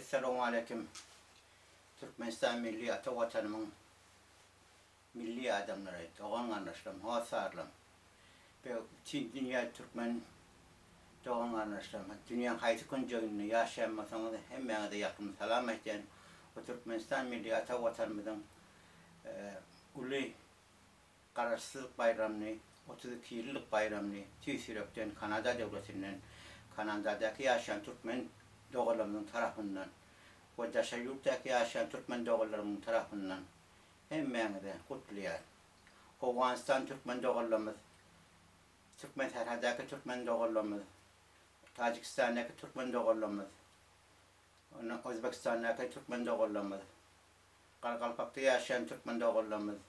Essalawmaleýkim Türkmenistan milli ata watanymyň milli adamlary dogan garyndaşlarym hossarlarym we bütin dünýä türkmen dogan garyndaşlarym dünýäň haýsy künjeginde ýaşaýan bolsaňyz hemmäňize ýakymly salam aýtýan we Türkmenistan milli ata watanymyzyň uly Garaşsyzlyk baýramyny, 32 ýyllyk baýramyny tüýs ýürekden Kanada döwletinden, Kanandadaky ýaşaýan türkmen doganlarymyzyň tarapyndan we daşary ýurtdaky ýaşaýan türkmen doganlarymyň tarapyndan hemmäňize gutlaýaryn. Owganystan türkmen doganlarymyz, Türkmensähradaky türkmen doganlarymyz, Tajikistandaky türkmen doganlarymyz, Özbekistandaky türkmen doganlarymyz, Garagalpakda ýaşaýan türkmen doganlarymyz,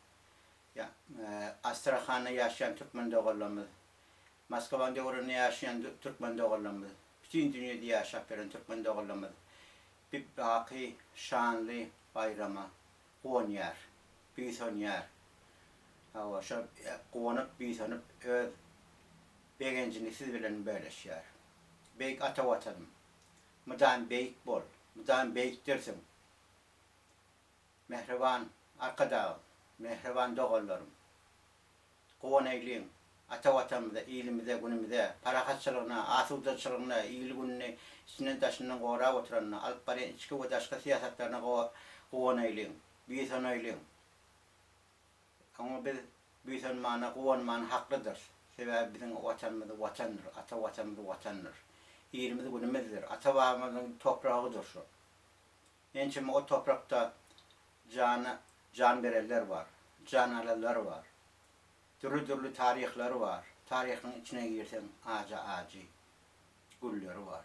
Astrahanda ýaşaýan türkmen doganlarymyz, Moskwanyň döwründe ýaşaýan türkmen doganlarymyz, bütin dünýede ýaşap ýören türkmen doganlarymyz bi baky şanly baýrama guwanýar, buýsanýar. Hawa, şol guwanyp, buýsanyp öz begenjini siz bilen bölüşýär. Beýik ata Watanym, mydam beýik bol, mydam beýikdirsiň! Mähriban Arkadagym, mähriban doganlarym! Guwanaýlyň, ata Watanymyza, ilimize, günümize, parahatçylygyna, asudaçylygyna, il-gününi içinden-daşyndan gorap oturanyna, alyp barýan içki we daşky syýasatlaryna guwanaýlyň, buýsanaýlyň. Oňa biz buýsanmana, guwanmana haklydyrys. Sebäbi biziň Watanymyz Watandyr, ata Watanymyz Watandyr. Ilimiz günümizdir, ata-babamyzyň topragydyr şol. Ençeme o toprakda jana jan berenler bar, jan alanlar bar. Dürli-dürli taryhlary bar. Taryhyň içine girseň ajy-ajy gülleri bar.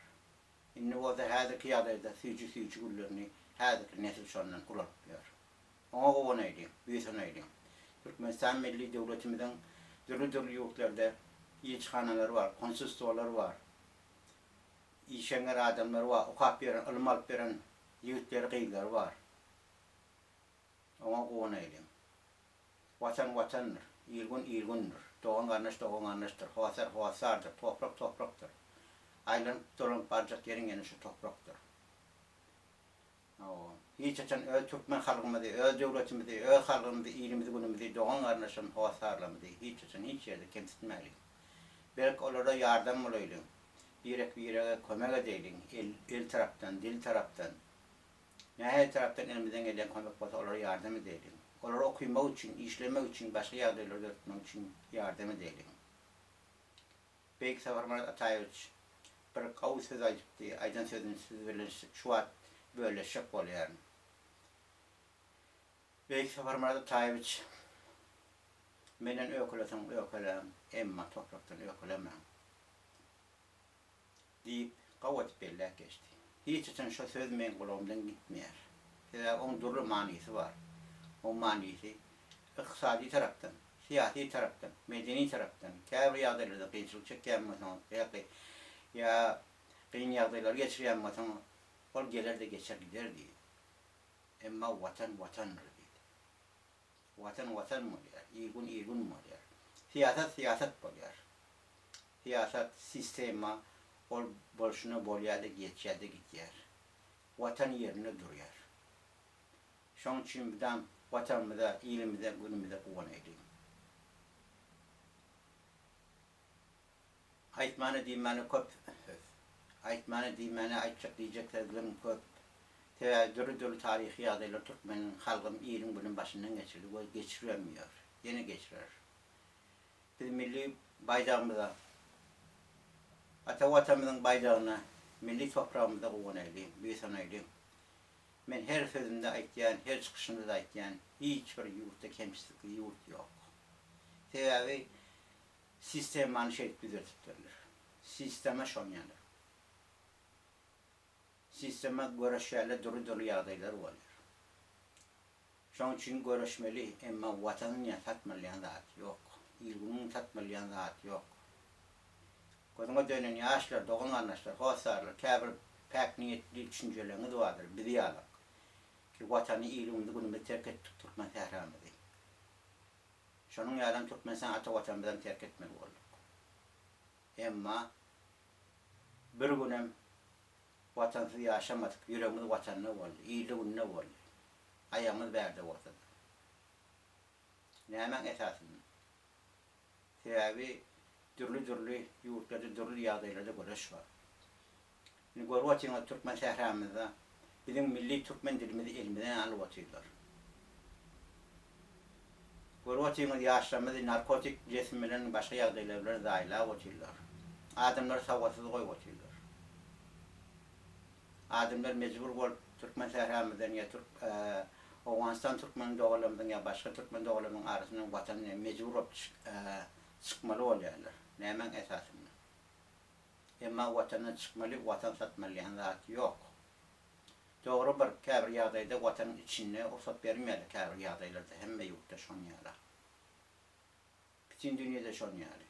Indi bolsa häzirki ýagdaýda süýji-süýji güllerini häzirki nesil şondan ulalyp ýör. Oňa guwanaýlyň, buýsanaýlyň. Türkmenistan milli döwletimiziň dürli-dürli ýurtlarda ilçihanalary bar, konsulstwolary bar. Işeňňir adamlary bar, okap ýören, ylym alyp ýören ýigitleri, gyzlary bar. Oňa guwanaýlyň. Watan Watandyr, il-gün il-gündür, dogan-garyndaş dogan-garyndaşdyr, hossar hossardyr, toprak toprakdyr. Aýlanyp-dolanyp barjak ýeriň ýene şu toprakdyr. Hawa. Hiç haçan öz türkmen halkymyzy, öz döwletimizi, öz halkymyzy, ilimizi-günümizi, dogan-garyndaşlarymyzy, hossarlarymyzy hiç haçan hiç ýerde kemsitmäliň. Belki olara ýardam bolaýlyň. Birek-birege kömek edeýliň, el, el tarapdan, dil tarapdan. Nähili tarapdan elimizden gelýän kömek bolsa olara ýardam edeýliň. Olara okymak üçin, işlemek üçin, başga ýagdaýlary döretmek üçin ýardam edeýliň. Beýik Saparmyrat Ataýewiç bir gowy söz aýdypdy, aýdan sözüni siz bilen şu wagt bölleşjek bolýaryn. Beýik Saparmyrat Ataýewiç Menden öýkeleseň öýkeläň, emma toprakdan öýkelemäň. Diýip, gowy edip belläp geçdi. Hiç haçan şo söz meň gulagymdan gitmeýär. Sebäbi oň dürli manysy bar. Oň manysy ykdysady tarapdan, syýasy tarapdan, medeni tarapdan, käbir ýagdaýlarda kynçylyk çekýän bolsaňyz ýa-da ýa kyn ýagdaýlary geçirýän bolsaňyz, ol geler-de geçer gider diýdi. Emma Watan Watandyr diýdi. Watan Watan bolýar, il-gün il-gün bolýar. Syýasat syýasat bolýar. Syýasat, sistema ol bolşuna bolýar-da geçýär-de gidýär. Watan ýerinde durýar. Şoň üçin mydam Watanymyza, ilimize, günümize guwanaýlyň. Aýtmana diýmäne köp söz. Aýtmana diýmäne aýtjak diýjek sözlerim köp. Sebäbi dürli-dürli taryhy ýagdaýlar türkmeniň, halkyň, iliň günüň başyndan geçirdi we geçiribem ýör. Ýene geçirer. Biz milli baýdagymyza, ata Watanymyzyň baýdagyna, milli topragymyza guwanaýlyň, buýsanaýlyň. Men her sözümde aýtýan, her çykyşymda-da aýtýan, hiç bir ýurtda kemçilikli ýurt ýok. Sebäbi sistemany şeýdip düzetipdirler. Sistema şon ýaly. Sistema göreşýärler, dürli-dürli ýagdaýlar bolýar. Şoň üçin göreşmeli, emma Watanyň satmylýan zady ýok. Il-günüň satmylýan zady ýok. Gözüňe dönen ýaşlar, dogan-garyndaşlar, hossarlar, käbir päk niýetli düşünjeleriňiz bardyr, biz ýalak, ki Watany, il-günümizi, günümizi terk etdik, türkmen sähramyzy. Şonuň ýalam Türkmenistan ata Watanymyzam terk etmeli bolduk. Emma bir günem. Watansyz ýaşamadyk, ýüregimiz Watanda boldy, ilde-günde boldy. Aýagymyz bärde bolsa-da. Nämäň esasynda? Sebäbi dürli-dürli ýurtlarda dürli ýagdaýlarda göreş bar. Indi görüp otyňyz türkmen sähramyzda biziň milli türkmen dilimizi elimizden alyp otyrlar. Görüp otyňyz ýaşlarymyzy narkotik jisim bilen başga ýagdaýlar bilen zaýalap otyrlar. Adamlary sowatsyz goýup otyrlar. Adamlar mejbur bolup türkmen sähramyzdan ýa türk Owganystan türkmen doganlarymyzyň ýa başga türkmen doganlarymyzyň arasyndan watanyna mejbur bolup çykmaly bolýarlar. Nämäň esasynda? Emma watandan çykmaly, watan satmaly diýen zat ýok. Dogry bir käbir ýagdaýda watanyň içinde rugsat bermeýärler käbir ýagdaýlarda hemme ýurtda şon ýala. Bütin dünýede şon ýaly.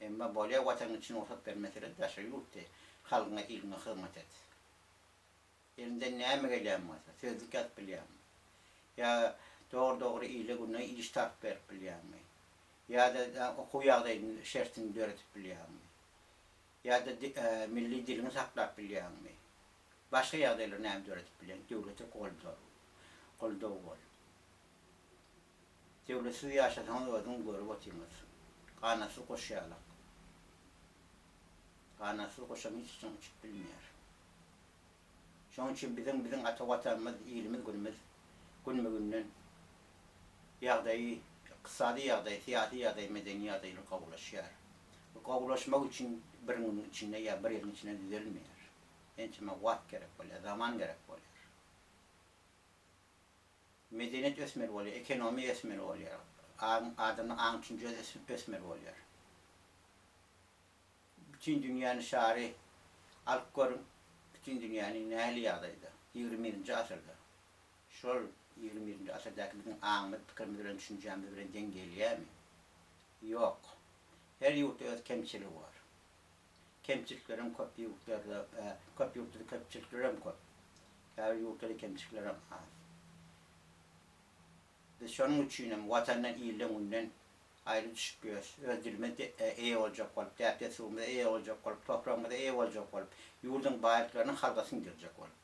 Emma bolýa watanyň içinde rugsat bermeseler daşary ýurtda halkyňa iliňe hyzmat et. Eliňden näme gelýän bolsa, sözlük ýazyp bilýäňmi? Ýa dogry dogry ile güne iş tapyp berip bilýäňmi? Ýa-da okuw ýagdaýyny şertini döredip bilýäňmi? Ýa-da milli diliňi saklap bilýäňmi? Başga ýagdaýlar näme döredip bilýäň? Döwlete goldaw goldaw bol. Döwletsiz ýaşasaňyz özüňiz görüp otyňyz. Ganatsyz guş ýalak. Ganatsyz guşam hiç haçan uçup bilmeýär. Şonuň üçin biziň biziň ata Watanymyz, ilimiz günümiz günbe-günden ýagdaýy, ykdysady ýagdaýy, syýasy ýagdaýy, medeni ýagdaýy gowulaşýar. Bu gowulaşmak üçin bir günüň içinde ýa bir ýylyň içinde düzelmeýär. Ençeme wagt gerek bolýar, zaman gerek bolýar. Medeniýet ösmeli bolýar, ekonomiýa ösmeli bolýar, aň, adamyň aň-düşünjesi ösmeli bolýar. Bütin dünýäni şary alyp görüň, bütin dünýäni nähili ýagdaýda, 21-nji asyrda, şol 21-nji asyrdaky biziň aňymyz, pikirimiz bilen, düşünjämiz bilen deň gelýärmi? Ýok. Her ýurtda öz kemçiligi bar. Kemçiliklerem köp ýurtlarda, köp ýurtda kemçiliklerem köp. Käbir ýurtlarda kemçiliklerem az. Biz şonuň üçinem Watandan, ilden-günden aýry düşüp ýörüs. Öz dilimize eýe boljak bolup, däp-dessurymyza eýe boljak bolup, topragymyza eýe boljak bolup, ýurduň baýlyklaryny halka siňdirjek bolup.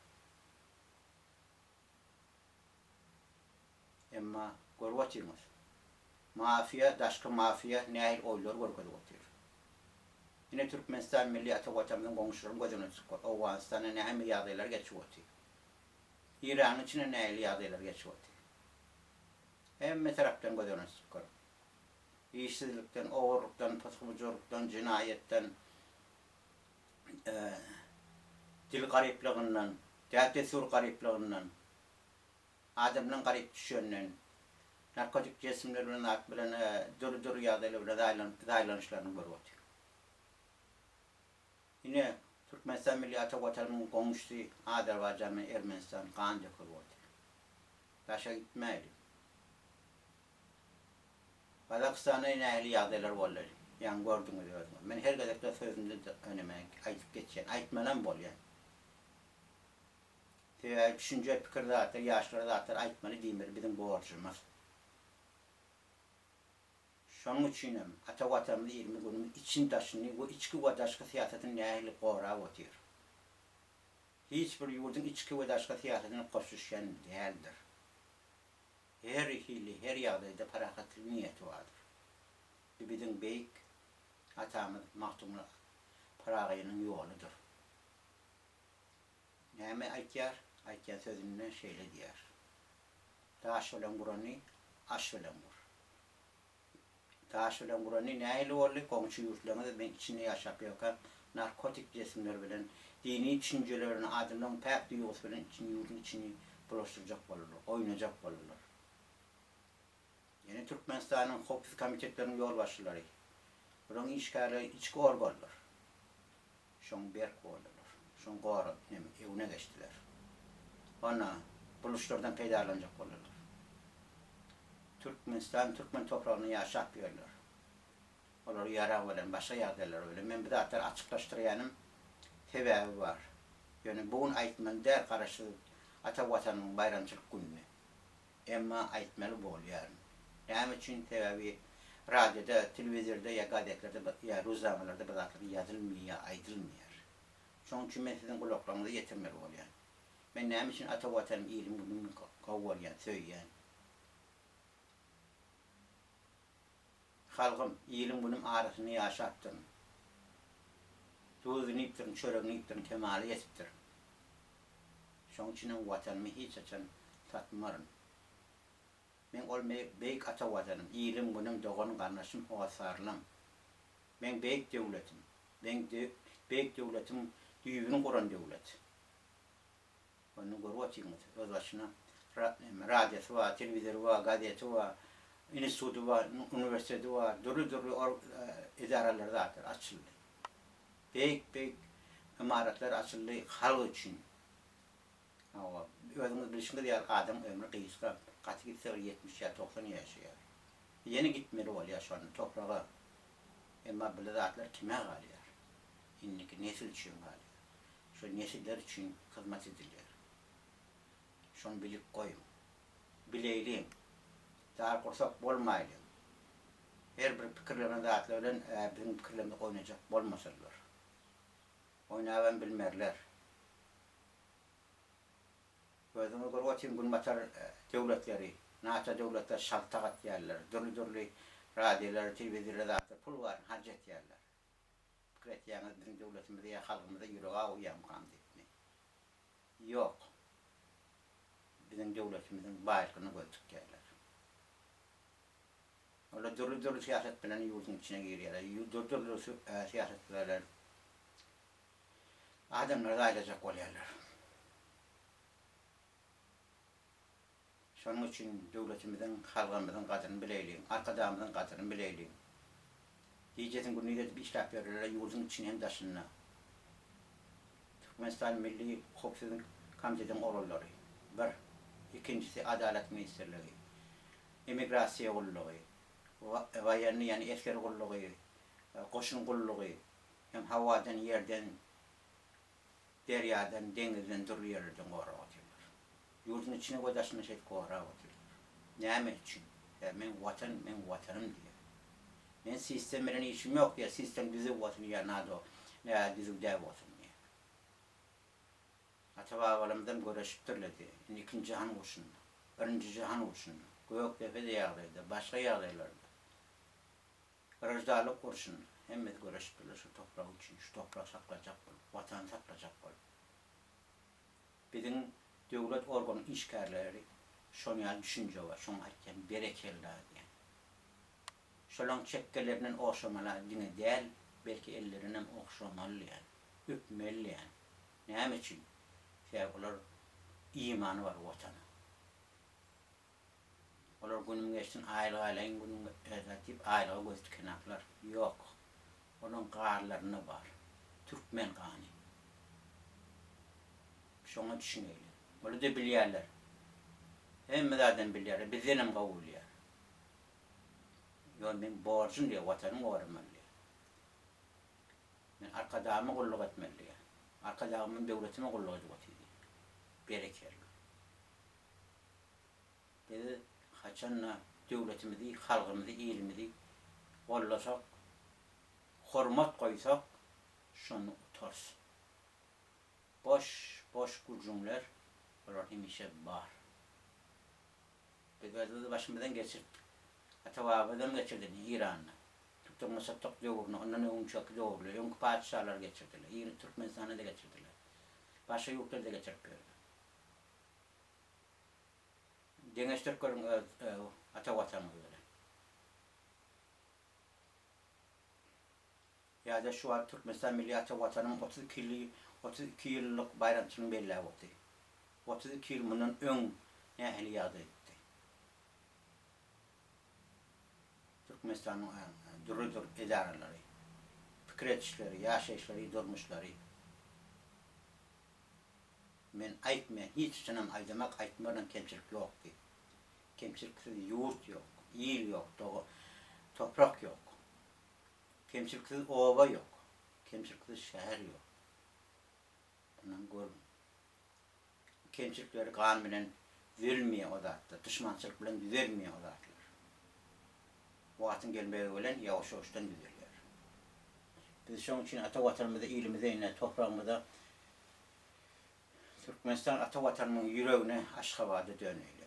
Emma görüp otyryňyz. Mafiýa, daşky mafiýa nähili oýunlar görkezip otyr. Ine Türkmenistan milli ata Watanymyzyň goňşularyny göz öňüne tutup gör. Owganystanda näme ýagdaýlar geçip otyr. Iranyň içinde nähili ýagdaýlar geçip otyr. Hemme tarapdan göz öňüne tutup görüň. Işsizlikden, ogurlykdan, pysgy-bujurlykdan, jenaýatdan, dil garyplygyndan, däp-dessur garyplygyndan, adamlaryň garyp düşeninden, narkotik jisimler bilen zat bilen dürli-dürli ýagdaýlar bilen zaýalanyşlaryny görüp otyr. Ine, Türkmenistan milli ata Watanymyň goňşusy Azerbaýjan bilen Ermenistan gan dökülip otyr. Daşa gitmäýli. Gazagystanda nähili ýagdaýlar boldy, ýaňy gördüňiz özüňiz. Men her gezekde sözümde öneme aýdyp geçýän, aýtmalam bolýan. Sebäbi düşünje, pikir zatlar, ýaşlara zatlar aýtmaly diýmeli biziň borjumyz. Şonuň üçinem ata Watanymyz ilimiz günümiz için daşyny we içki we daşky syýasatyny nähili gorap otyr. Hiç bir ýurduň içki we daşky syýasatyna goşuşýan däldir. Her hili, her ýagdaýda parahatçylyk niýeti bardyr. Bu biziň beýik atamyz Magtymguly Pyragynyň ýoludyr. Näme aýtýar? Aýtýan sözünde şeýle diýýär, Daş bilen gurany aş bilen gur. Daş bilen gurany nähili boldy? Goňşy ýurtlaryňyz men içinde ýaşap ýörkäm narkotik jisimler bilen, dini düşünjeler bilen, adamlaryň päk duýgusy bilen içini ýurduň içini bulaşdyrjak boldular, oýnajak boldular. Ýene Türkmenistanyň howpsuz komitetleriniň ýolbaşçylary, bularyň işgärleri içki organlar şoň berk boldular. Şoň gora neme öňüne geçdiler. Onda buluşlardan peýdalanjak boldular. Türkmenistan türkmen topragynda ýaşap ýörler. Olar ýarag bilen, başga ýagdaýlar bilen. Men bu zatlary açyklaşdyrýanym sebäbi bar. Ýöne bu gün aýtmaly däl Garaşsyz ata Watanymyň baýramçylyk gününi. Emma aýtmaly bolýaryn. Näme üçin? Sebäbi radioda, telewizorda ýa gazetlerde ýa ruznamalarda bu zatlar ýazylmaýar, aýdylmaýar. Şonuň üçin men siziň gulaklaryňyza ýetirmeli bolýan. Men näme üçin ata Watanym, ilim günüm gowy görýän, söýýän. Halkym, ilim günüm arasynda ýaşapdyryn. Duzuny iýipdirin, çöregini iýipdirin, kemala ýetipdirin. Şonuň üçinem Watanymy hiç haçan satmaryn. Meň ol beýik ata Watanym, ilim günüm, dogan-garyndaşym, hossarlam. Meň beýik döwletim. Meň beýik döwletiň düýbüni guran döwlet. Onda görüp otyňyz, özbaşyna radiosy bar, telewizory bar, gazeti bar, instituty bar, uniwersiteti bar, dürli-dürli edaralar zatlar açyldy. Beýik-beýik ymaratlar açyldy halk üçin. Hawa, özüňiz bilşiňiz ýaly adam ömri gysga, gaty gitse bir 70 ýa 90 ýaşaýar. Ýene gitmeli bolýar şonda topraga. Emma bile zatlar kime galýar? Indiki nesil üçin galýar. Şo nesiller üçin hyzmat edilýär. Şony bilip goýuň. Bileýliň. Dar gursak bolmaýlyň. Her bir pikirlenen zatlar bilen biziň pikirlerimizi oýnajak bolmasynlar. Oýnabam bilmerler. Özüňiz görüp otyň günbatar döwletleri, NATO döwletleri şaltak atýarlar. Dürli-dürli radiolara, telewizorlara zatlar pul baryny harç etýärler. Pikir etýäňiz biziň döwletimize ýa halkymyza ýüregi awuýamkam diýipmi? Ýok. Biziň döwletimiziň baýlygyna göz dikýärler. Olar dürli-dürli syýasat bilen ýurduň içine girýärler. Dürli-dürli syýasat bilen adamlary zaýalajak bolýarlar. Şonuň üçin döwletimiziň, halgymyzyň gadyryny bileýliň, Arkadagymyzyň gadyryny bileýliň. Gijesini gündiz edip işläp ýörlerler ýurduň içinde hem daşynda. Türkmenistan Milli howpsuzlyk komitetiniň oglanlary, bir. Ikinjisi Adalat ministrligi, Emigrasiýa gullugy, woýennyý ýagny esger gullugy, goşun gullugy hem howadan, ýerden, Derýadan, deňizden, dürli ýerlerden gorap otyrlar. Ýurduň içini we daşyny şeýdip gorap otyrlar. Näme üçin? Sebäbi meň Watan, meň Watanym diýýär. Men sistem bilen işim ýok diýýär, sistem düzüw bolsun ýa nado, nä düzüw däl bolsun diýýär. Ata-babalarymyzam göreşipdirler diýýär. Indi ikinji jahan urşunda, birinji jahan urşunda, Gökdepede ýagdaýda, başga ýagdaýlarda. Graždanlyk urşunda hemmesi göreşipdirler şu toprak üçin, şu topragy saklajak bolup, Watany saklajak bolup. Biziň döwlet organyň işgärleri şon ýaly düşünje bar, şoňa aýtýan berekella diýen. Şolaň çekgelerinden ogşamaly diňe däl, belki ellerinden ogşamaly diýen, öpmeli diýen. Näme üçin? Sebäbi olar imany bar Watana. Olar günüm geçsin, aýlyk alaýyn, günüm zat diýip aýlyga göz tikenaklar. Ýok. Olaň ganlarynda bar. Türkmen gany. Şoňa düşüneýli. Olar-da bilýärler. Hemme zadam bilýärler. Bizdenem gowy bilýär. Ýok, meň borjum diýýär, Watanymy goramaly diýýär. Men Arkadagyma gulluk etmeli diýýär. Arkadagymyň döwletime gulluk edip otyr diýýär. Berekella. Biz haçanda döwletimizi, halgymyzy, ilimizi gollasak, hormat goýsak, şonda utarys. Boş, boş gürrüňler, olar hemişe bar. Biz özümiz başymyzdan geçiripdik. Ata-babamyzam geçirdi Eýranda. Türkmen-Mosatdyk döwründe, ondan öňçeki döwürler, öňki patyşalar geçirdiler. Türkmenistanda-da geçirdiler. Başga ýurtlarda-da geçirip ýörler. Deňeşdirip görüň öz ata watanyňyz bilen. Ýa-da şu wagt Türkmenistan milli ata watanyň 32 ýyly 32 ýyllyk baýramçylygyny belläp otyr. 32 ýyl mundan öň nähili ýagdaýdydy? Türkmenistanyň dürli-dürli edaralary, pikir edişleri, ýaşaýyşlary, durmuşlary. Men aýtmaýan, hiç haçanam aýdamak, aýtmarynam kemçilik ýok diýip. Kemçiliksiz ýurt ýok, il ýok, doga, toprak ýok. Kemçiliksiz oba ýok, kemçiliksiz şäher ýok. Munam görüň. Kemçilikleri gan bilen düzelmeýär o zatlar, duşmançylyk bilen düzelmeýär o zatlar. Wagtyň gelmegi bilen ýawaş-ýawaşdan düzelýär. Biz şoň üçin ata Watanymyza, ilimize, ine, topragymyza. Türkmenistan ata Watanymyň ýüregine Aşgabada döneýli.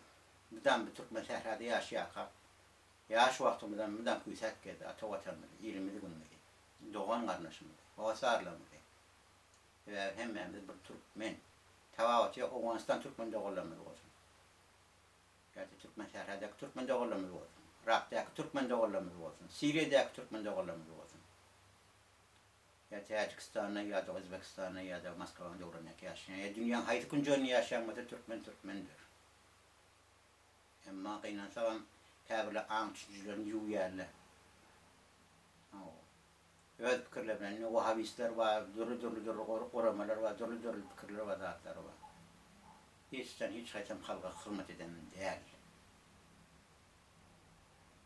Mydam bu türkmen sährada ýaşaýarkak, ýaş wagtymyzam mydam küýsäp gezdi ata Watanymyzy, ilimizi-günümizi, dogan-garyndaşymyzy, hossarlarymyzy. Sebäbi hemmämiz bir türkmen. Tabawaty ýok, Owganystan türkmen doganlarymyz bolsun. Ýa-da türkmen sähradaky türkmen doganlarymyz bolsun. Yrakdaky türkmen doganlarymyz bolsun. Siriýadaky türkmen doganlarymyz bolsun. Ýa Täjikistanda, ýa-da Özbekistanda, ýa-da Moskwanyň döwründäki ýaşaýan, ýa dünýäň haýsy künjeginde ýaşaýan bolsa türkmen türkmendir. Emma gynansagam käbirler aň-düşünjelerini ýuwýarlar. Hawa. Öz pikirleri bilen, indi wahabistler bar, dürli-dürli dürli guramalar bar, dürli-dürli pikirler bar, zatlar bar. Hiç haçan hiç haýsam halka hyzmat eden däl.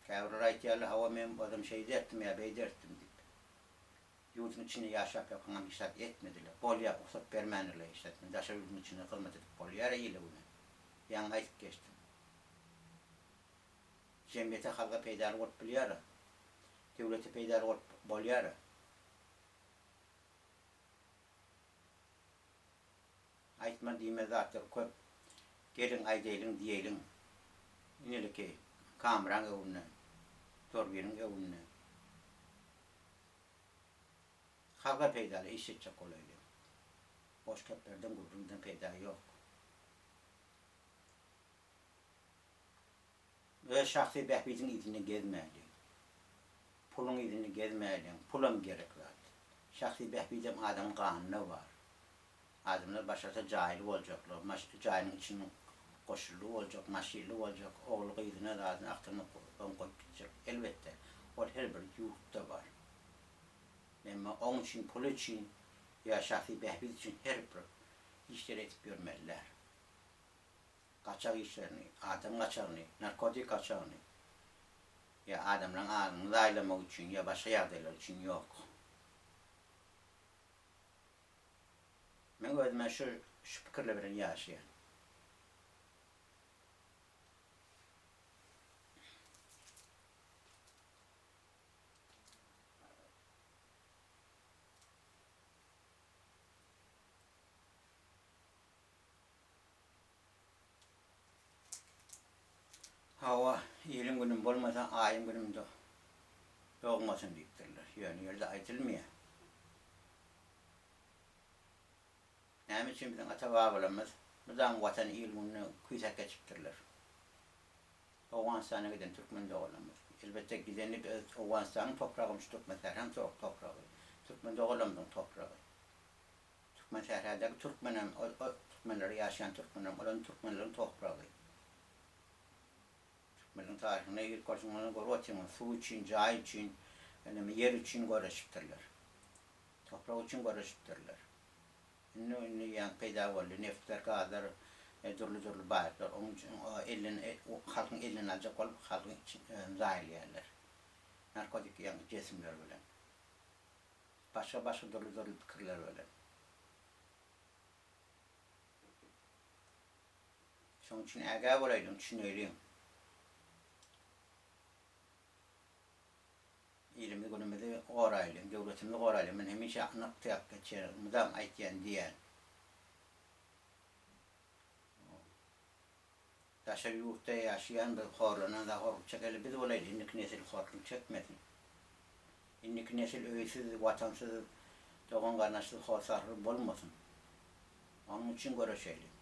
Käbirler aýtýarlar, hawa men özüm şeýdertdim ýa beýdertdim diýip. Ýurduň içinde ýaşap ýakaňam hiç zat etmediler. Bolýa, rugsat bermändirler hiç zat. Daşary ýurduň içinde hyzmat edip bolýar-a ile-güne. Ýaňy aýdyp geçdim. Jemgyýete, halka peýdaly bolup bilýär-a. Döwlete peýdaly bolup bolýar-a. Aýtma diýme zatlar köp. Geliň aýdaýlyň diýeýliň. Ineliki kameraň öňünde, torbiniň öňünde. Halka peýdaly iş etjek bolaýlyň. Boş geplerden gürrüňden peýda ýok. Öz şahsy bähbidiň yzynda gezmäliň. Puluň yzynda gezmäliň. Pulam gerek zat. Şahsy bähbidem adamyň ganynda bar. Adamlar başarsa jaýly boljaklar, jaýynyň içiniň goşully boljak, maşynly boljak, ogly-gyzyna zadyny agtygyna soň goýup gitjek. Elbetde, ol her bir ýurtda bar. Emma oň üçin pul üçin ýa şahsy bähbit üçin her bir işleri edip ýörmeli däl. Gaçak işlerini, adam gaçagyny, narkotik gaçagyny ýa adamlaryň aňyny zaýalamak üçin ýa başga ýagdaýlar üçin ýok. Men özüm şu şu pikirler bilen ýaşaýan. Hawa, iliň günüm bolmasa, aýyň günüm dogmasyn diýipdirler. Ýöne ýerde aýdylmaýar. Näme üçin biziň ata-babalarymyz mydam Watany il-gününi küýsäp geçipdirler? Owganystana giden türkmen doganlarymyz. Elbetde gideni öz Owganystanyň topragymyş Türkmensähraň topragy. Türkmen doganlarymyzyň topragy. Türkmensähradaky türkmenem o türkmenler ýaşaýan türkmenem olam türkmenleriň topragy. Türkmeniň taryhyna girip görseň ony görüp otyrsyň suw üçin, jaý üçin, ýöne ýer üçin göreşipdirler. Toprak üçin göreşipdirler. Indi indi ýaňy peýda boldy neftler, gazlar, dürli-dürli baýlyklar. Onuň üçin elden halkyň elinden aljak bolup halkyň içini zaýalaýarlar. Narkotik ýaňky jisimler bilen. Başga başga dürli-dürli pikirler bilen. Şonuň üçin ägä bolaýlyň, düşüneýliň. Ilimizi, günümizi goraýlyň, döwletimizi goraýlyň. Men hemişe nygtap geçýän, mydam aýtýan, diýýän. Daşary ýurtda ýaşaýan biz horlanan zat horluk çekeli biz bolaýly, indiki nesil horluk çekmesin. Indiki nesil öýsüz, watansyz, dogan-garyndaşsyz, hossarsyz bolmasyn. Onuň üçin göreşeýliň.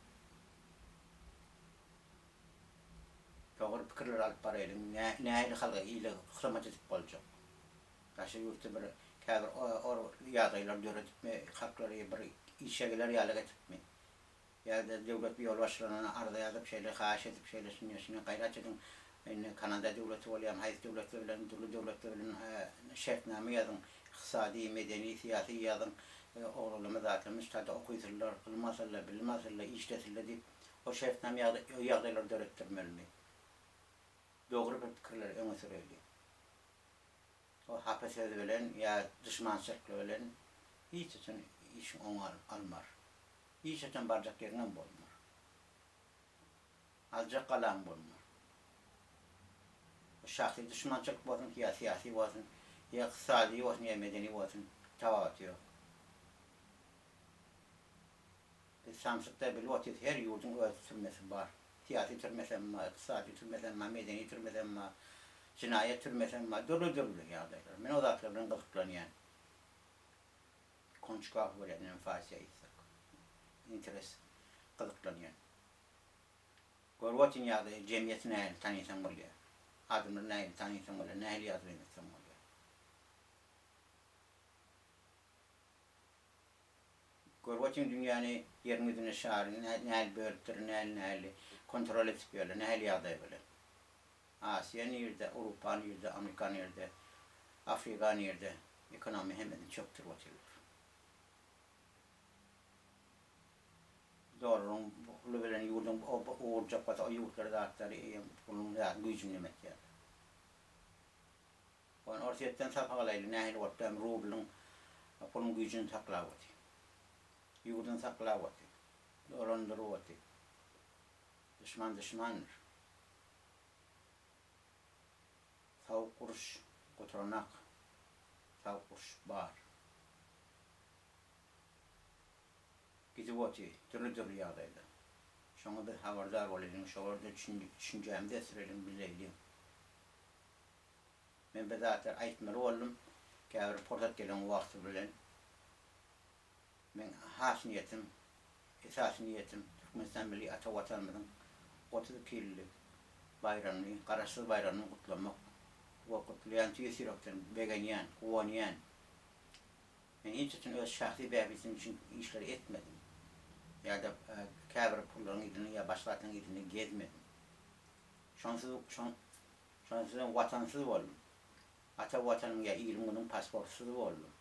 Dogry pikirleri alyp baraýlyň. Nähili halka, ile hyzmat edip boljak? Daşary ýurtda bir käbir ýagdaýlar döredipmi, halklary bir işe geler ýaly etipmi? Ýa-da döwlet ýolbaşçylaryna arza ýazyp, şeýle haýyş edip, şeýle şunýa şunýa gaýrat ediň, indi Kanada döwleti bolýarmy, haýsy döwletler bilen, dürli döwletler bilen şertnama ýazyň, ykdysady, medeni, syýasy ýazyň, oglanlarymyz zatlarymyz şu taýda okysynlar, ylym alsynlar, bilim alsynlar, işlesinler diýip, o şertnama ýagdaý, o ýagdaýlary döretdirmelimi? Dogry bir pikirleri öňe süreli. O hapa söz bilen ýa duşmançylykly bilen hiç haçan işiň oňa almar. Hiç haçan barjak ýeriňem bolmar. Aljak galaň bolmar. Bu şahsy duşmançylyk bolsun, ýa syýasy bolsun, ýa ykdysady bolsun, ýa medeni bolsun, tapawuty ýok. Biz samsykda bilip otyrys her ýurduň öz türmesi bar. Syýasy türmesem bar, ykdysady türmesem bar, medeni türmesem bar, jenaýat türmesem bar, dürli-dürli ýagdaýlar. Men o zatlar bilen gyzyklanýan. Konçkaw bolýar menem farsça aýtsak. Interes gyzyklanýan. Görüp otyryn ýagdaýy jemgyýeti nähili tanysaň bolýar. Adamlary nähili tanysaň bolýar, nähili ýagdaýyny etseň bolýar. Görüp otyryn dünýäni ýeriň ýüzüni şary nähili bölüpdir, nähili nähili kontrol edip ýörler, nähili ýagdaý bilen. Aziýa nirde, Urupa nirde, Amerika nirde, Afrika nirde, ekonomiýa hemmesini çökdürip otyrlar. Dollaryň puly bilen ýurduň gurjak bolsa o ýurtlary zatlary eýýäm puluň zadyň güýjüni neme etýärler. Ony Orsýetden sapak alaýly nähili bolup hem rublyň puluň güýjüni saklap otyr. Ýurduny saklap otyr. Dolandyryp otyr. Duşman duşmandyr. Sowuk uruş guturanak. Sowuk uruş bar. Gidip otyr, dürli-dürli ýagdaýda. Şoňa biz habardar bolaýlyň, şolarda düşünjämizi ösdüreliň, bileýliň. Men bir zatlar aýtmaly boldum, käbir pursat gelen wagty bilen. Meň has niýetim, esasy niýetim Türkmenistan milli ata Watanymyzyň 32 ýyllyk baýramyny, Garaşsyz baýramyny gutlamak we gutlaýan tüýs ýürekden begenýän, guwanýan. Men hiç haçan öz şahsy bähbitim üçin işleri etmedim. Ýa-da käbir pullaryň yzynda ýa başga zatlaryň yzynda gezmedim. Şonsuz şonsuzam watansyz boldum. Ata Watanyň ýa iliň-günüň pasportsyz boldum.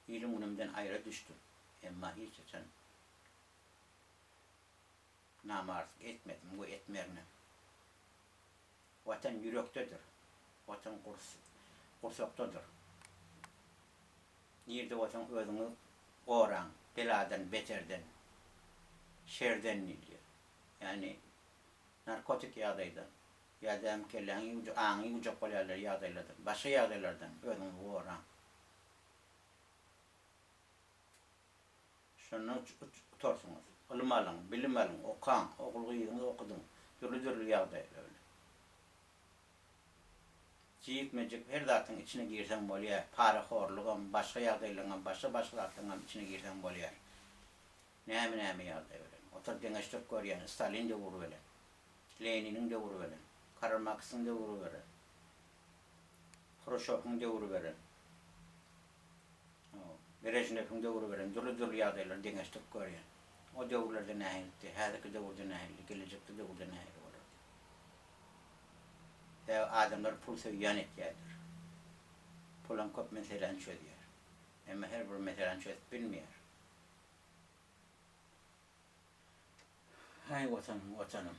Ilim-günümden aýra düşdüm. Emma hiç haçan namartlyk etmedim we etmerinem. Watan ýürekdedir. Watan gursakdadyr. Nirde bolsaň özüňi goraň beladan, beterden, şerden diýilýär. Ýagny narkotik ýagdaýdan ýa-da kelläňi ýuwjak, aňyňy ýuwjak bolýarlar ýagdaýlardan, başga ýagdaýlardan özüňizi goraň. Şonda utarsyňyz. Ylym alyň, bilim alyň, okaň, ogul-gyzyňyzy okudyň. Dürli-dürli ýagdaýlar bilen. Jikme-jik her zatyň içine girseň bolýar. Parahorlugam, başga ýagdaýlaryňam, başga-başga zatlaryňam içine girseň bolýar. Näme-näme ýagdaý bilen. Oturyp deňeşdirip görýän Stalin döwri bilen, Leniniň döwri bilen, Karl Marksyň döwri bilen, Hruşowyň döwri bilen. Brežnewiň döwri bilen dürli-dürli ýagdaýlary deňeşdirip görýän. O döwürlerde nähilidi, häzirki döwürde nähildi, gelejekde döwürde nähili bolar diýip. Sebäbi adamlar pul söýýän etýärler. Pulam köp meseläni çözýär. Emma her bir meseläni çözüp bilmeýär. Haý Watanym, Watanym.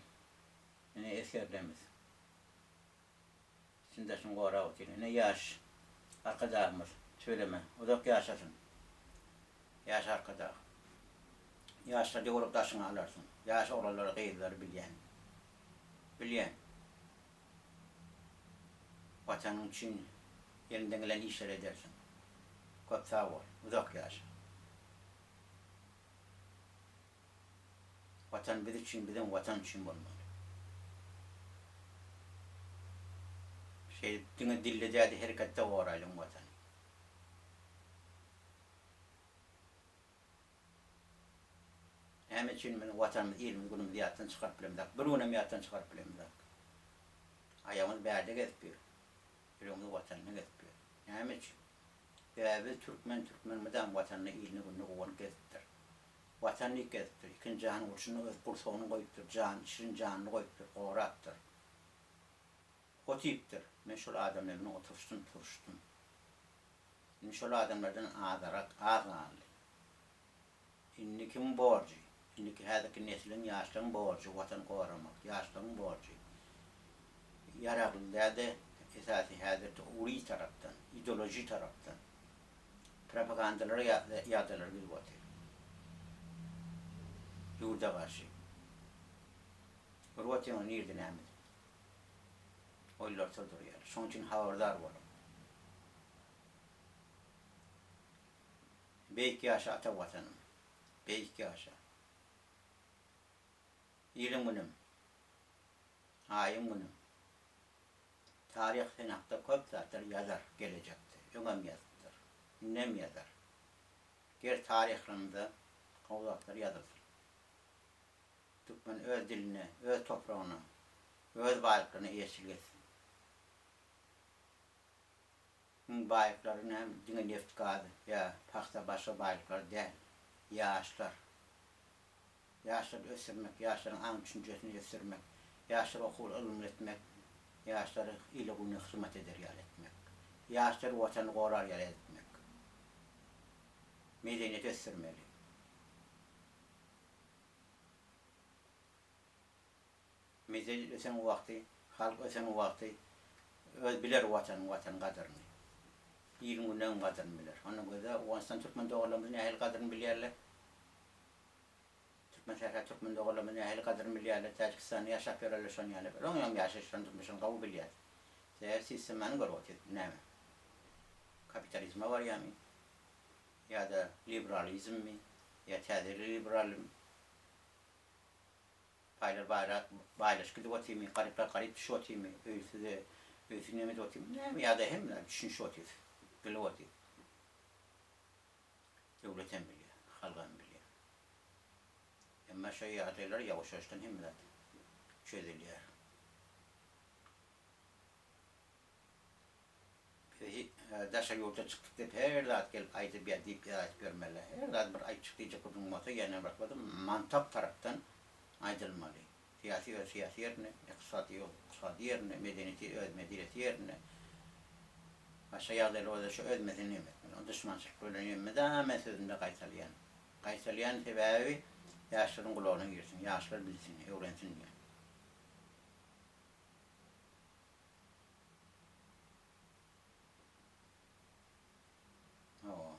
Ine esgerlerimiz. Içini daşyny gorap otyr. Ine ýaş Arkadagymyz. Tüweleme. Uzak ýaşasyn. Ýaş Arkadag. Ýaşlar döwrüp daşyňa alarsyň. Ýaş oglanlary gyzlary bilýän. Bilýän. Watanyň üçin eliňden gelen işleri edersiň. Köp sag bol. Uzak ýaşa. Watan biz üçin bizem watan üçin bolmaly. Şeýdip diňe dilde däde hereketde goraýlyň watany. Näme üçin biz watanymyzy ilimizi günümizi ýatdan çykaryp bilemizok. Bir günem ýatdan çykaryp bilemizok. Aýagymyz bärde gezip ýör. Ýüregimiz watanda gezip ýör. Näme üçin? Sebäbi biz türkmen türkmen mydam watanyna iline gününe guwanyp gezipdir. Watan diýip gezipdir. Ikinji jahan urşunda öz gursagyny goýupdyr, jan, şirin janyny goýupdyr, gorapdyr. Ot iýipdir. Men şol adamlar bilen oturyşdym, turuşdym. Indi şol adamlardan azarak, az galdy. Indi kimiň borjy? Indiki häzirki nesliň, ýaşlaryň borjy Watany goramak. Ýaşlaryň borjy. Ýaragly däl-de, esasy häzir ury tarapdan, ideoloji tarapdan. Propagandalara ýagdaýlar gidip otyr. Ýurda garşy. Görüp otyňyz nirde näme. Oýlarsa durýar. Şoň üçin habardar boluň. Beýik ýaşa ata watanym. Beýik ýaşa. Iliň günüm, aýyň günüm. Taryh sen hakda köp zatlar ýazar gelejekde. Öňem ýazypdyr. Indem ýazar. Ger taryhlarymyzda gowy zatlar ýazylsyn. Türkmen öz diline, öz topragyna, öz baýlyklaryna eýeçilik etsin. Iň baýlyklary näme? Diňe neft-gaz ýa pagta başga baýlyklar däl. Ýaşlar. Ýaşlary ösdürmek, ýaşlaryň aň-düşünjesini ösdürmek, ýaşlary okuwly ylymly etmek, ýaşlary ile-güne hyzmat eder ýaly etmek. Ýaşlary Watany gorar ýaly etmek. Medeniýeti ösdürmeli. Medeniýet ösen wagty, halk ösen wagty öz biler Watanyň Watan gadyryny. Iliň günäň gadyryny biler. Onda göze Owganystan türkmen doganlarymyz nähili gadyryny bilýärler. Türkmen sähra türkmen doganlarymyz nähili gadyryny bilýärler. Täjikistanda ýaşap ýörerler şon ýaly. Olaň ýaşaýyşlaryny durmuşyny gowy bilýär. Sebäbi sistemany görüp otyr. Näme? Kapitalizme barýarmy? Ýa-da liberalizmmi? Ýa täze liberalizm? Baýlar baýrak, baýlaşyp gidip otyrmy, garyplar garyp düşüp otyrmy, öýsüze, öýsüz neme edip otyrmy, näme ýa-da hemmeler düşünişip otyrys, bilip otyrys. Döwlet hem bilýär, halk hem bilýär. Emma şo ýagdaýlar ýawaş-ýawaşdan hemme zat çözülýär. Biz daşary ýurda çykdyk diýip her zat gelip aýdyp ýa diýip ýa aýdyp ýörmeli. Her zat bir aýtjyk diýjek gürrüň bolsa ýene bir bolsa mantak tarapdan aýdylmaly. Syýasy öz syýasy ýerinde, ykdysady öz ykdysady ýerinde, medeniýeti öz medeniýeti ýerinde. Başga ýagdaýlar bolsa şu öz meseleni hem etmeli. O duşmançylyk bilen hem mydama sözümde gaýtalaýan. Gaýtalaýan sebäbi ýaşlaryň gulagyna girsin, ýaşlar bilsin, öwrensin diýen. Hawa.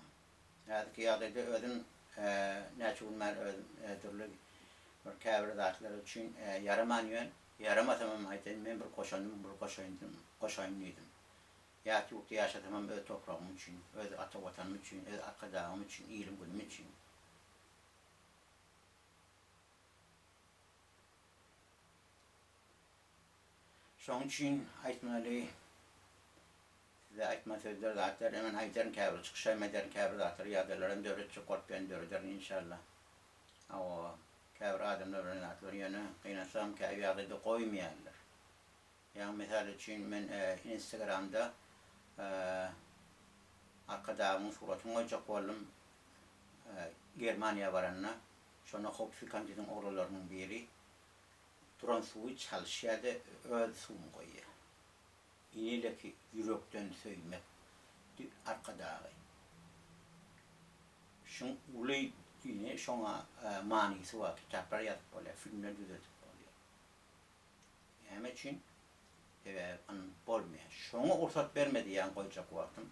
Häzirki ýagdaýda özüm näçe gün bäri özüm dürli bir käbir zatlar üçin ýaraman ýön. Ýaramasamam aýdaýyn, men bir goşandym, bir goşaýyn, goşaýyn diýdim. Ýat ýurtda ýaşasamam öz topragym üçin, öz ata Watanym üçin, öz Arkadagym üçin, ilim-günüm üçin. Şoň üçin aýtmaly size aýtma sözler zatlar men aýdaryn käbir çykyş hem ederin käbir zatlar ýagdaýlar hem döretjek bolup ýörün dörederin inşallah. Hawa käbir adamlar bilen zatlar ýöne gynansagam käbir ýagdaýda goýmaýarlar. Ýagny mysal üçin men instagramda Arkadagymyň suratyny goýjak boldum Germaniýa baranda şonda howpsuzlyk komitetiň oglanlarynyň biri Duran suwy çalyşýar-da, öz suwuny goýýar. Ineleki ýürekden söýmek di Arkadagy. Şuň uly ine şoňa manysy bar, kitaplar ýazyp bolýar, filmler düzedip bolýar. Näme üçin? Sebäbi ynanyp bolmaýar. Şoňa rugsat bermedi ýaňy goýjak wagtym.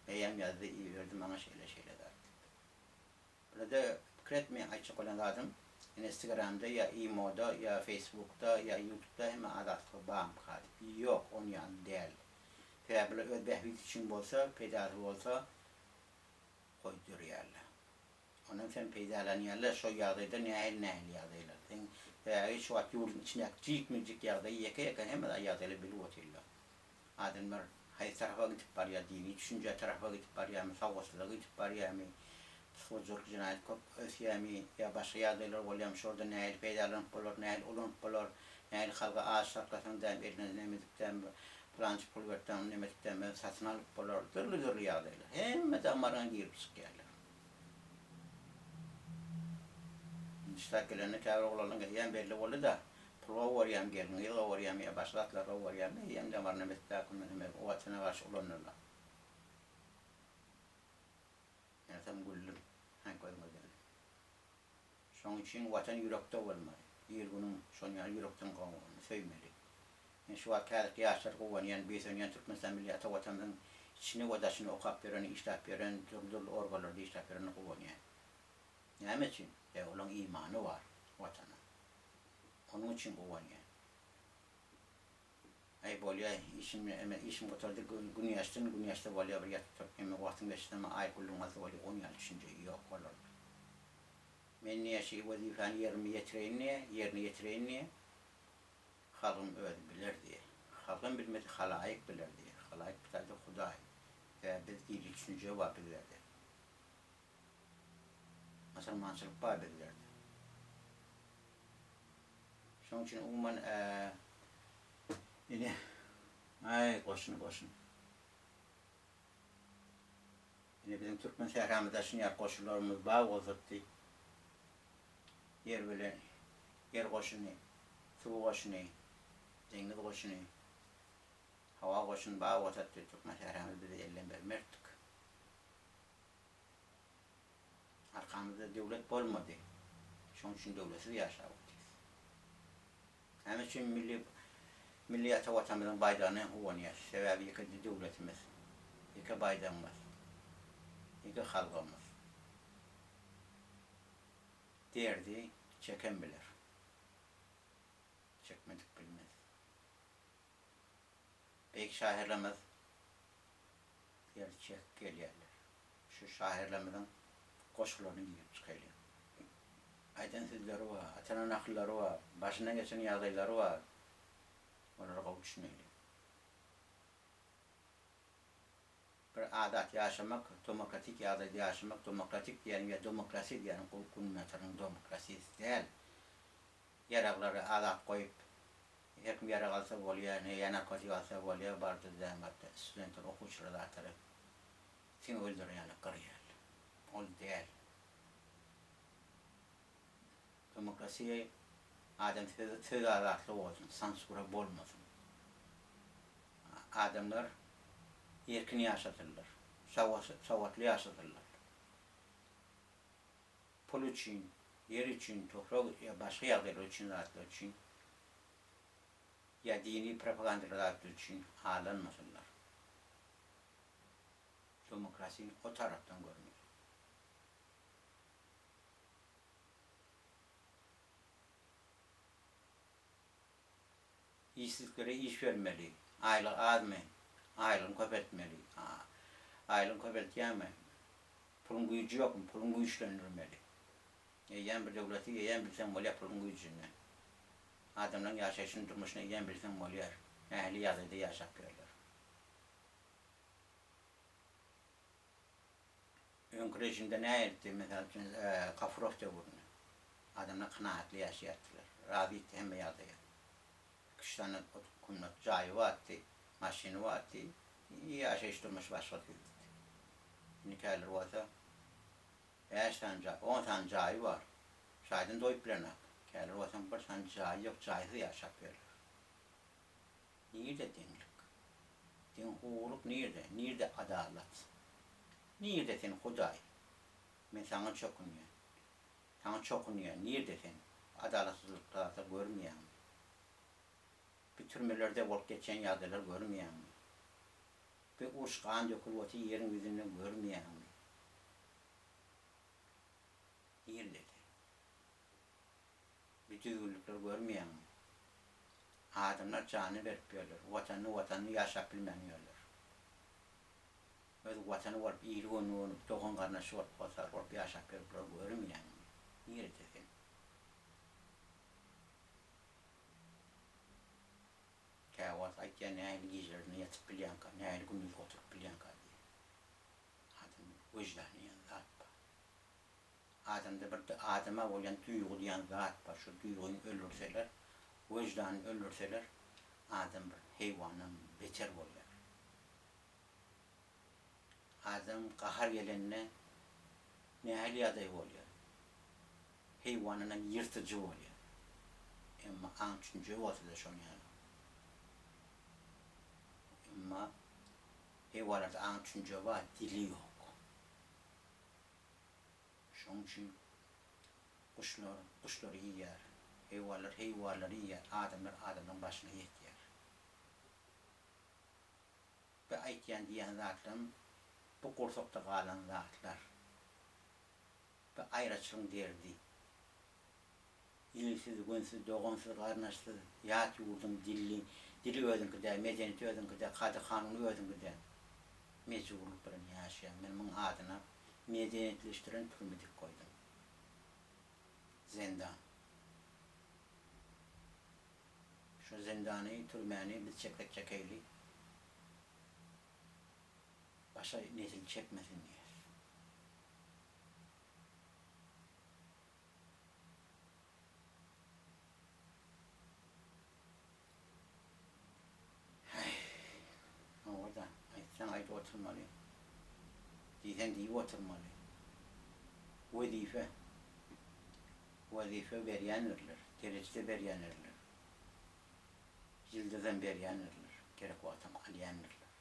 Eýýäm ýazdy, iberdi maňa şeýle-şeýle zat diýip. Bularda pikir etmeýän aýtjak bolýan zadym Instagramda ýa imoda ýa facebookda ýa youtubda hemme azatlyk barmyka diýip. Ýok on ýaly däl. Sebäbi bular öz bähbidi üçin bolsa, peýdasy bolsa goýdurýarlar. Ondan sen peýdalanýarlar şo ýagdaýda nähili nähili ýagdaýlar. Seň sebäbi şu wagt ýurduň içindäki jikme-jik ýagdaýy ýeke-ýeke hemme zat ýagdaýlary bilip otyrlar. Adamlar haýsy tarapa gidip barýar, dini düşünje tarapa gidip barýarmy, sowatsyzlyga gidip barýarmy, psihologiýa jenaýat köp ösýärmi ýa başga ýagdaýlar bolýarmy, şolardan nähili peýdalanyp bolar, nähili ulanyp bolar, nähili halka aç saklasaň däm, eline neme edip däm, pylança pul berip däm, neme edip däm, satyn alyp bolar, dürli-dürli ýagdaýlar. Hemme damaryňa girip çykýarlar. Indi ştat gelende käbir oglanlaryň eýýäm belli boldy-da, pul gowy görýämi, gelin-gyz gowy görýämi ýa başga zatlar gowy görýämi, eýýäm damaryna mesdäkini neme Watana garşy ulandylar. Menem güldüm, hä gözüňe degdim. Şoň üçin Watan ýürekde bolmaly. Il-günüň şon ýaly ýürekden gowy söýmeli. Men şu wagt häzirki ýaşlar guwanýan, buýsanýan Türkmenistan milli ata Watanymyzyň içini we daşyny okap ýören, işläp ýören, dürli-dürli organlarda işläp ýörene guwanýan. Näme üçin? Sebäbi olaň imany bar Watana. Onuň üçin guwanýan. Aý bolýa, işim eme işim gutardy, gün ýaşsyn, gün ýaşsa bolýa bir ýatyp turup eme wagtyň geçsem aý gullugyň alsa bolýa, on ýaly düşünje ýok olarda. Men diýýär, şi wezipäni ýerime ýetireýin diýýär, ýerine ýetireýin diýýär. Halkyň özi biler diýýär. Halkam bilmese halaýyk biler diýýär. Halaýyk bu taýda Hudaý. Sebäbi biz dini düşünje bar bizlerde. Musulmançylyk bar bizlerde. Şonuň üçin umuman ine aý goşun goşun. Ine biziň türkmen sähramyzda şunýak goşunlarymyz bar bolsatdy. Ýer bilen ýer goşuny, suw goşuny, deňiz goşuny, howa goşuny bar bolsatdy türkmen sähramyz bizi elden bermerdik. Arkamyzda döwlet bolmady. Şonuň üçin döwletsiz ýaşap otyrys. Näme üçin milli milli ata Watanymyzyň baýdagyna guwanýas? Sebäbi ýeke döwletimiz, ýeke baýdagymyz, ýeke halkymyz. Derdi çeken biler. Çekmedik bilmez. Beýik şahyrlarymyz derdi çekip gelýärler. Şu şahyrlarymyzyň goşgularyny girip çykaýlyň. Aýdan sözleri bar, atanan akyllary bar, başyndan geçen ýagdaýlary bar. Olara gowy düşüneliň. Bir adat ýaşamak, demokratik ýagdaýda ýaşamak, demokratik diýýänim ýa demokrasi diýýänim Günbataryň demokrasisy däl. Ýaraglary azat goýup, her kim ýarag alsa bolýar, ne ýa narkotik alsa bolýar, bardy dämbatda studentler, okuwçylar zatlary siňek öldüren ýaly gyrýarlar. Ol däl. Demokrasiýa adam söz azatlygy bolsun, sansura bolmasyn. Adamlar erkin ýaşasynlar, sowatly ýaşasynlar. Pul üçin, ýer üçin, toprak ýa başga ýagdaýlar üçin zatlar üçin ýa dini propagandaly zatlar üçin aldanmasynlar. Demokrasiýany o tarapdan görmeli. Işsizlere iş bermeli. Aýlygy azmy? Aýlygyny köpeltmeli. Aýlygyny köpeltýäňmi? Puluň güýji ýokmy? Puluň güýçlendirmeli. Eýýäm bir döwleti eýýäm bilseň bolýar puluň güýjünden. Adamlaryň ýaşaýşyny, durmuşyny eýýäm bilseň bolýar. Nähili ýagdaýda ýaşap ýörler. Öňki režimde nähilidi, mysal üçin, Gafurow döwründe? Adamlar kanagatly ýaşaýardylar, razydy hemme ýagdaýa. Iki-üç sany komnat jaýy bardy, maşyny bardy, ýaşaýyş durmuşy başga tüýlüdi. Indiki häzir bolsa bäş sany jaý, on sany jaýy bar, jaýdan doýup bilenok. Häzir bolsaň bir sany jaýy ýok, jaýsyz ýaşap ýörler. Nirde deňlik? Deňhukuklyk nirde? Nirde adalat? Nirde sen, Hudaý? Men Saňa çokunýan. Saňa çokunýan. Nirde sen? Adalatsyzlyklary görmeýäňmi? Bu türmelerde bolup geçýän ýagdaýlary görmeýäňmi? Bu uruş gan dökülip otyr ýeriň ýüzünde görmeýäňmi? Nirde sen? Bir düzgünlikleri görmeýäňmi? Adamlar janyny berip ýörler. Watanyny watanyny ýaşap bilmän ýörler. Öz watany bolup, ili göni bolup, dogan garyndaşy bolup, hossar bolup ýaşap ýör bulary görmeýäňmi? Nirede sen? Käwagt aýtýan nähili gijelerine ýatyp bilýäňka, nähili gündiz oturyp bilýäňka diýýän. Adam wyždany diýen zat bar. Adamda bir adama bolýan duýgy diýen zat bar, şo duýgyny öldürseler, wyždanyny öldürseler, adam bir heýwandan beter bolýar. Adam gahar gelende nähili ýagdaý bolýar? Heýwandanam ýyrtyjy bolýar. Emma aň-düşünje bolsa-da şonuň ýaly. Emma heýwanlarda aň-düşünje bar, dili ýok. Şonuň üçin guşlar guşlary iýýär, heýwanlar heýwanlary iýýär, adamlar adamlaryň başyna ýetýär. Bu aýtýan diýýän zatlarym bu gursakda galan zatlar. Bu aýraçylygyň derdi. Ilsiz, günsüz, dogansyz, garyndaşsyz, ýat ýurduň dilli, dili özüňki däl, medeniýeti özüňki däl, kada-kanuny özüňki däl. Mejburlyk bilen ýaşaýan. Men muň adyna medeniýetleşdiren türme diýip goýdum. Zendan. Şu zindany, türmäni biz çeksek çekeýli. Başga nesil çekmesin diýýäs. Häý, hawa-da, aýtsaň aýdyp oturmaly, diýseň diýip oturmaly. Wezipe. Wezipe berýändirler, dereje-de berýändirler. Ýyldyzam berýändirler, gerek wagtam alýandyrlar.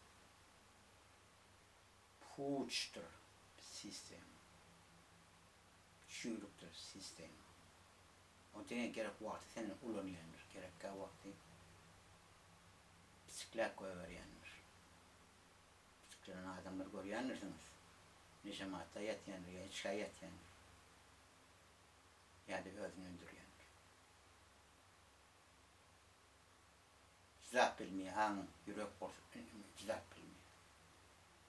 Puçdur sistema. Çüýrükdir sistema. O diňe gerek wagty senden ulanýandyr, gerekkä wagty piçikläp goýberýändir. Piçiklenen adamlary görýändirsiňiz. Neşe madda ýatýandyr ýa içgä ýatýandyr. Ýa-da özüni öldürýändir. Çydap bilmeýär, aň, ýürek gursa çydap bilmeýär.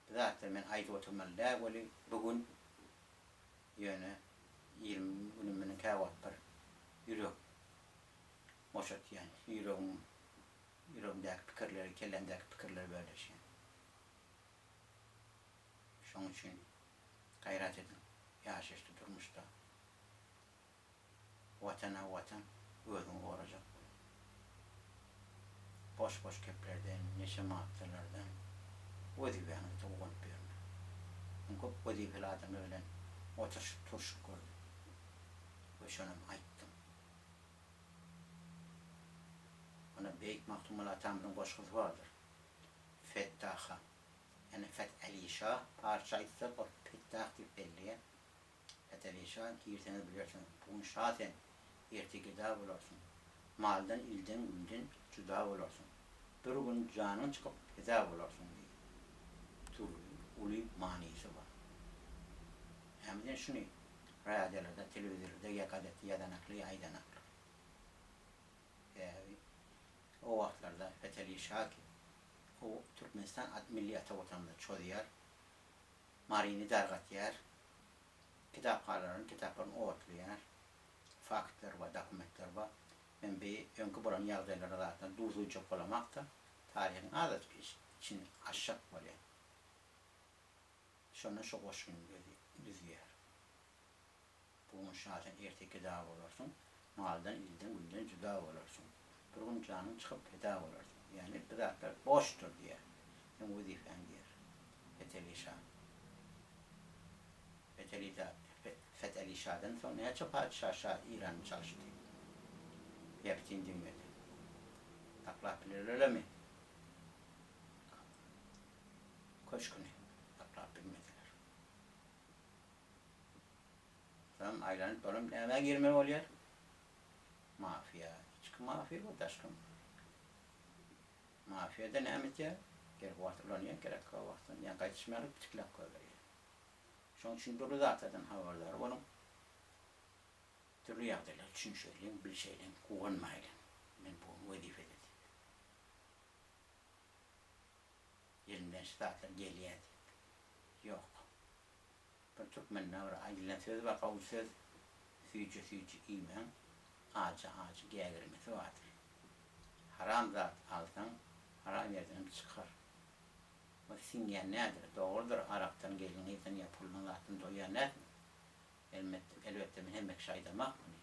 Bu zatlary men aýdyp oturmaly däl weli bu gün ýöne ilim günüm meniň käwagt bir ýürek boşatýan, ýüregiň ýüregimdäki pikirleri, kellämdäki pikirleri bölüşýän. Şoň üçin gaýrat ediň ýaşaýyşda, durmuşda. Watana Watan özüňi gorajak bol. Boş boş geplerden, neşe maddalardan wezipä-ňizi towganyp ýörme. Men köp wezipeli adamlar bilen oturyşyp turşup gördüm we şonam aýtdym. Onda beýik Magtymguly atamyzyň goşgusy bardyr. Fettaha, ýagny Feth Ali şa, parsça aýtsak ol Fettah diýip belleýär. Feteli şa, girseňiz bilersiňiz. Bu gün şa sen, erte geda bolarsyň. Maldan, ilden, günden juda bolarsyň. Bir gün janyň çykyp, pida bolarsyň diýip. Dürli uly manysy bar. Nämeden şuny radiolarda, telewizorlarda ýa gazetde ýazanakly ýa aýdanaklar. Sebäbi o wagtlarda Feteli şa ki, o Türkmenistan milli ata watanymyza çozýar. Maryny dargatýar, kitaphanalaryň kitaplaryny otlaýar. Faktlar bar, dokumentler bar. Men bi öňki bolan ýagdaýlara zatlara duz guýjak bolamakda, taryhyň azajyk içini açjak bolýan. Şonda şu goşgyny özi düzýär. Bu gün şa sen erte geda bolarsyň, Maldan, ilden, günden juda bolarsyň. Bir gün janyň çykyp pida bolarsyň. Ýagny bu zatlar boşdur diýýär. Seň wezipäň diýýär. Feteli şa. Feteli Feteli şadan soň näçe patyşa şa Irany çalyşdy? Ýa bütin dünýede. Saklap bilerlermi? Köşgüni saklap bilmediler. Soň aýlanyp dolanyp nämä girmeli bolýar? Mafiýa. Içki mafiýa we daşky mafiýa. Mafiýada näme etýär? Gerek wagty ulanýar, gerek wagtdan ýa gaýdyşmaýar, pitikläp goýberýär. Şonuň üçin dürli zatlardan habardar boluň. Dürli ýagdaýlara düşünişeýliň, bilşeýliň, guwanmaýlyň. Men bu gün wezipede diýip. Elimden şu zatlar gelýär diýip. Ýok. Bir türkmende bir aýdylan söz bar, gowy söz, Süýji süýji iýmäň, ajy ajy gägirmesi bardyr. Haram zat alsaň, haram ýerdenem çykar. O siňýän nädir? Dogrudyr, arakdan, gelin-gyzdan ýa puldan zatdan doýýan dälsiň. Elmetde, elbetde men hemme kişä aýdamak muny.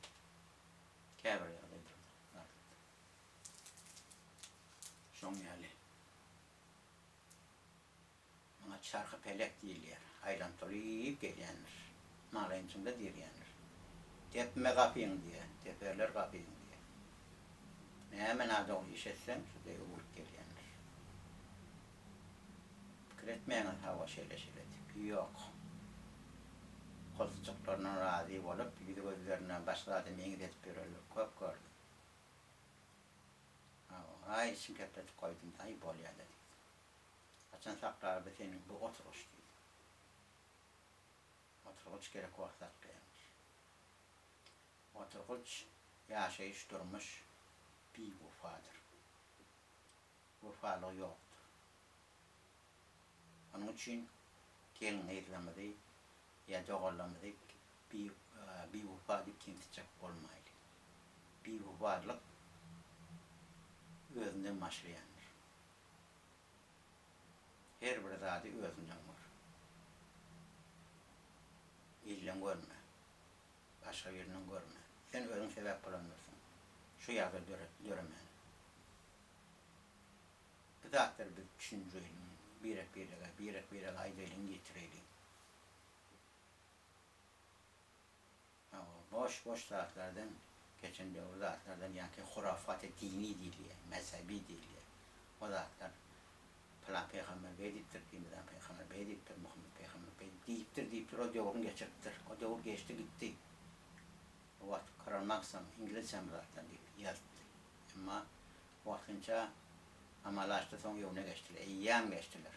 Käbir ýagdaýlarda zatlarda. Şoň ýaly. Muňa çarhy pelek diýilýär. Aýlanyp-dolanyp gelýändir. Malyň içinde diýilýändir. Depme gapyňy diýýär. Deperler gapyňy diýýär. Näme nadogry iş etseň, şu deý öwrülip gelýändir. Pikir etmäňiz hawa şeýle-şeýle diýip. Ýok. Goltujaklaryndan razy bolup, ýüzi-gözlerine başga zada meňzedip ýörenleri köp gördüm. Hawa, aý içimi gepledip goýdum-da, aý bolýa-da diýdim. Haçan saklar bu seniň bu oturgyç diýdi. Oturgyç gerek wagt saklaýandyr. Oturgyç ýaşaýyş durmuş biwepadyr. Wepalygy ýokdur. Onuň üçin gelin-gyzlarymyzy ýa doganlarymyzy bi Biwepa diýip kemsitjek bolmaýly. Biwepalyk özünden başlaýandyr. Her bir zady özünden gör. Ilden görme. Başga birinden görme. Sen özüň sebäp bolandyrsyň. Şu ýagdaý döremäne. Bu zatlary biz düşündireýliň, birek-birege, birek-birege aýdaýlyň, ýetireýliň. Hawa, boş-boş zatlardan, geçen döwür zatlardan ýa-ki hurafat-y dini diýilýär, mezhebi diýilýär. O zatlar pylan pygamber beý diýipdir, pimizan pygamber beý diýipdir, Muhammet pygamber beý diýipdir diýipdir, o döwrüni geçiripdir. O döwür geçdi gitdi. O wagt Karl Marksam, Engelsem bu zatlar diýip ýazypdy. Emma wagtynça amala aşdy, soň öňüne geçdiler, eýýäm geçdiler.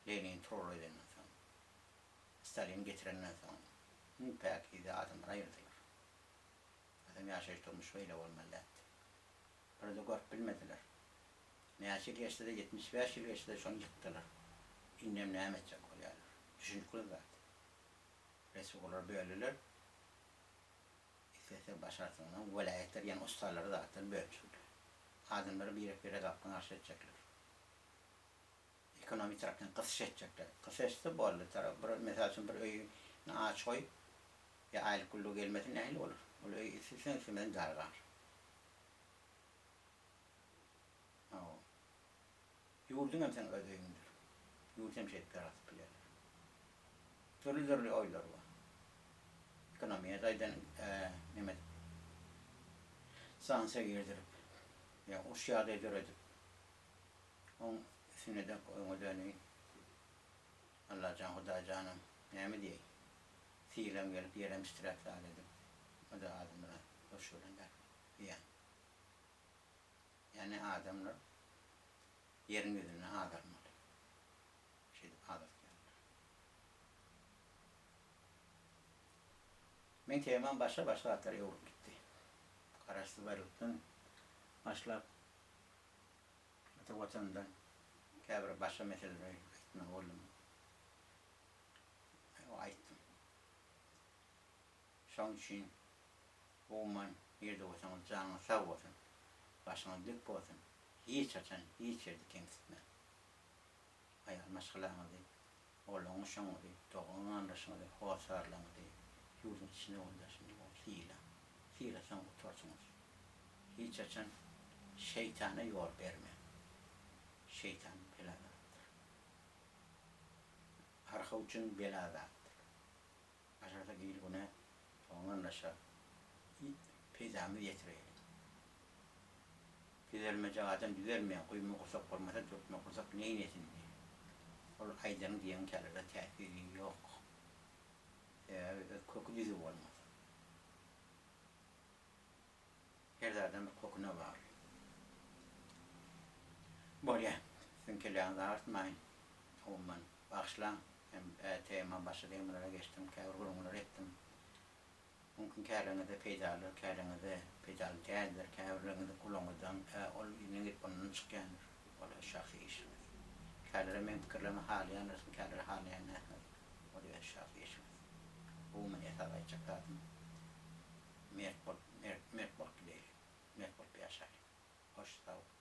Lenin trol edenden soň. Stalin getirenden soň iň päkize adamlary aýyrdylar. Adam ýaşaýyş durmuş beýle bolmaly däldi. Birde görüp bilmediler. Näçe ýyl geçsede 75 ýyl geçsede şony ýykdylar. Indem näme etjek bolýarlar. Düşünikli zat. Respublikalary böldüler. Islese başarsaňam welaýatlar ýene ussalary zatlar bölüşdiler. Adamlary birek birek gapdan garşy etjekler. Ekonomik tarapdan gysyş etjekler. Gysyş etse boldy. Tarap bir mysal üçin bir öýüni aç goý ýa aýlyk gullugy gelmese nähili bolar? Ol öý isleseň islemeseň dargar. Hawa. Ýurduň hem seň öz öýüňdir. Ýurt hem şeýdip dargatyp bilýärler. Dürli-dürli oýlar bar. Ekonomiýa taýdan neme edip, sanksiýa girdirip ýa uruş ýagdaýy döredip Oň üstünede öňe döneýin. Allajan Hudaýjanam näme diýeýin. Silem gelip ýerem titräp zat edip, o-da adamlara hoş gören däl. Zyýan. Ýagny adamlar ýeriň ýüzünde azalmaly. Şeýdip azaltýarlar. Meň temam başga-başga zatlara öwrülip gitdi. Garaşsyz baýrylykdan başlap Ata Watandan käbir başga meseleleri aýtmaly boldum. Aýtdym. Şoň üçin umuman nirde bolsaňyz janyňyz sag bolsun, başyňyz dik bolsun, hiç haçan hiç ýerde kemsitmäň. Aýal maşgalaňyzy, oglan-uşagyňyzy, dogan-garyndaşyňyzy, hossarlaryňyzy ýurduň içinde boluň, daşynda boluň sylaň. Sylasaň gutarsyňyz. Hiç haçan şeýtana ýol bermäň. Şeýtan bela zatdyr. Arka üçin bela zatdyr. Başarsak il-güne, dogan-garyndaşa peýdamyzy ýetireýli. Düzelmejek adam düzelmeýär, guýma gursak bolmasa dürtme gursak neýin etsin diýýär. Ol aýdanyň diýeniň kälerede täsiri ýok. Sebäbi öz köki düzüw bolmasa. Her zadam bir köküne bagly. Bolýa. Siziň kelläňizi agyrtmaýyn. Umuman, bagyşlaň. Hem tema başga temalara geçdim, käbir gürrüňler etdim. Mümkin käriňizde peýdalydyr, käriňizde peýdaly däldir, käbirleriňiziň gulagyňyzdan ol ýüzüne girip ondan çykýandyr. Ol öz şahsy işiňiz. Käleri meň pikirlerimi halaýandyrsyň, käleri halaýan dälsiňiz. Ol öz şahsy işiňiz. Umuman esasy aýtjak zadym mert bolup mert mert bolup gideýli. Mert bolup ýaşaýly. Hoş sag boluň.